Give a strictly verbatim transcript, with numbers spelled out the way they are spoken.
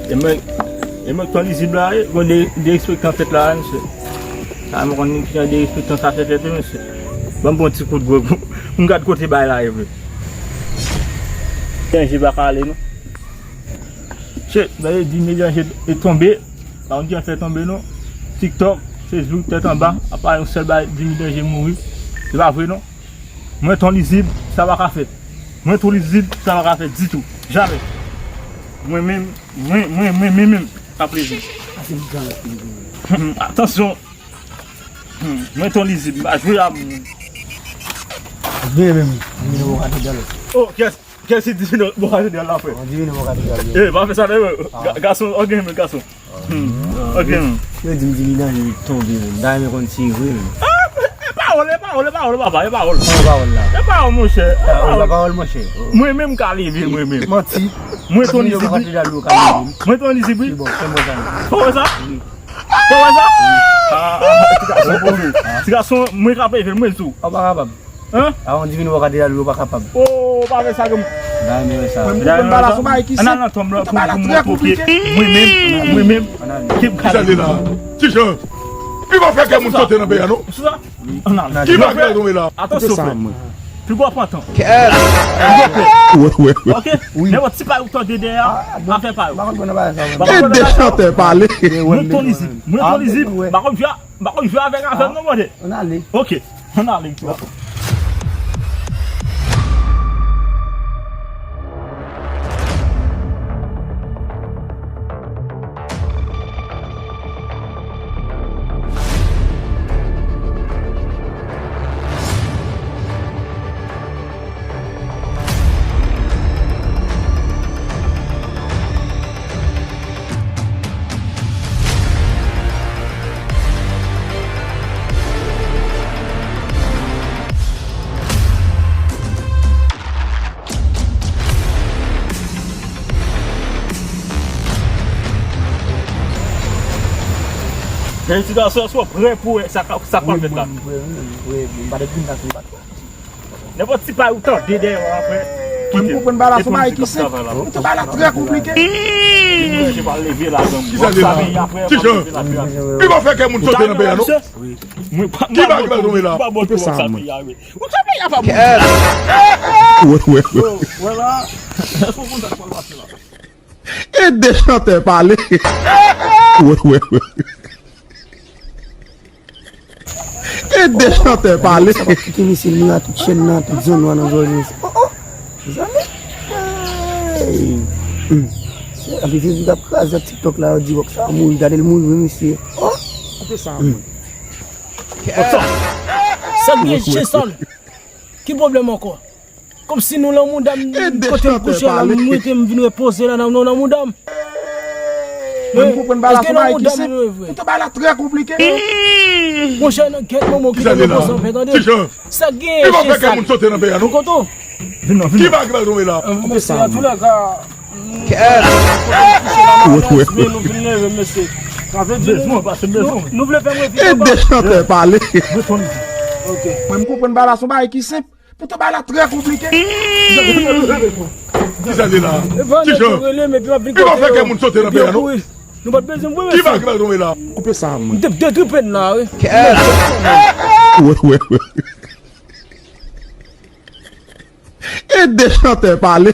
E mwen, e mwen k ton lizib la, e, gon de, derespektan fèt la, mesye. Sa mwen konn ki jan derespektan sa fè fèt, mesye. Ban m pran ti kout gwo, m gad kote bay la ye vre. Danje pa ka ale, non. Mesye, danje di milyon je e tonbe. Pa konn ki jan fè tonbe, non. TikTok, Facebook, tèt anba, apa yon sèl bay, di milyon je mouri. Se pa vre, non. Mwen ton lizib, sa pa ka fèt. Mwen ton lizib, sa pa ka fèt ditou. Jamè. Mwen menm, mwen, mwen, mwen, mwen menm, ka plezi. Atansyon. Mwen ton lizib, m pa jwe a moun. Byen menm, m vin nan katedral. Oh, kès, kès ki di vin nan katedral la, frè? An di vin nan katedral. Eh, pa fè sa, non. Ga-, gason, ok, men gason. Hmm. Ok, men. Yo di m di li nan li tonbe, men. M ta renmen konn si e vre, men. Ah, e pawòl, e pawòl, e pawòl, papa, e pawòl. Pawòl la. E pawòl, monchè. E pawòl, pawòl, monchè. Mwen menm ka leve, mwen menm. Manti. Mwen ton lizib, wi. Mwen ton lizib, wi. Bon, fè mwen sa. Ou wè sa? Ou wè sa? Ah, ah, ti gason, ti gason, mwen ka leve, mwen tou. Ou pa kapab. Hein? Avan w di vin wè katedral ou pa kapab. Oh, pa fè sa ke m. Mwen m konprann pa la sou bagay ki senp. Ann al nan tonm la pou, pou m montre w ke mwen menm, mwen menm, ki m ka. Kisa li la? Kijan? Pi pa fè kè moun sote nan peyi a, non? Sou sa? Ann al. Ki bagay la tonbe la? Atansyon, frè. Pi gwo pantan. Wi, wi, wi. Ok? Nenpòt ti pay ou tande dèyè a, afè pa yo. E de chantè pale. Mwen ton lizib, mwen ton lizib. Pa konn jwe, pa konn jwe avèk afè m non, mande. Ann ale. Ok. Ann ale, tu vois. Jan ti gason, èske w prè pou wè sa k ap, sa k pral fèt la? Wi, mwen, mwen prè, wi, mwen prè, mwen pa t vin la, mwen pa t wè. Nenpòt ti pay ou tande dèyè w apre. Mwen m konprann bagay la se yon bagay ki senp. Mwen te bagay la trè konplike. Mwen te pral leve ladan m. Kisa li la? Kijan? Pi pa fè kè moun sote nan peyi a, non? Mwen pa, ki bagay la tonbe la? Mwen pa bon pou sa, mwen. Ou sa peyi a pa bon. Wè, wè, wè. Wè la. Èske w konn sa k pral pase la? E de chantè pale. Wè, wè, wè. E de chantè pale. Sa pa kite mesye li a tout chèn nan, tout zòn nan, nan zòn yo. Oh, oh. Mezanmi. Hey. Hmm. Se anpil Facebook ap kraze ak TikTok la, yo di wòk sa mouri, gade l mouri wi mesye. Oh. Kisa sa, mwen? Sa k gen Jason? Ki pwoblèm ankò? Kòmsi nou nan mouda m, kote m kouche la, m rete, m vin repoze la nan, nan, nan mouda m. Mwen m konprann bagay la se yon bagay ki senp. Poutan bagay la trè konplike. Monchè, nan gèt manman w kite repoze anpè, tande. Sa k genyen, Jason? Ou kote w? Vin non, vin non. Ki bagay la tonbe la? Mesye, an tou lè ka, nou vin leve, mesye. Sa vle di nou, nou vle fè mwen vin anba. E de chantè pale. Ok. Mwen m konprann bagay la se yon bagay ki senp. Poutan bagay la trè konplike. Kisa li la? Kijan? Pi pa fè kè moun sote nan peyi a, non? Nou pa t bezwen m wè. Ki bagay la tonbe la? Koupe sa, mwen. M te detripe n la, wi. Wè, wè, wè. E de chantè pale.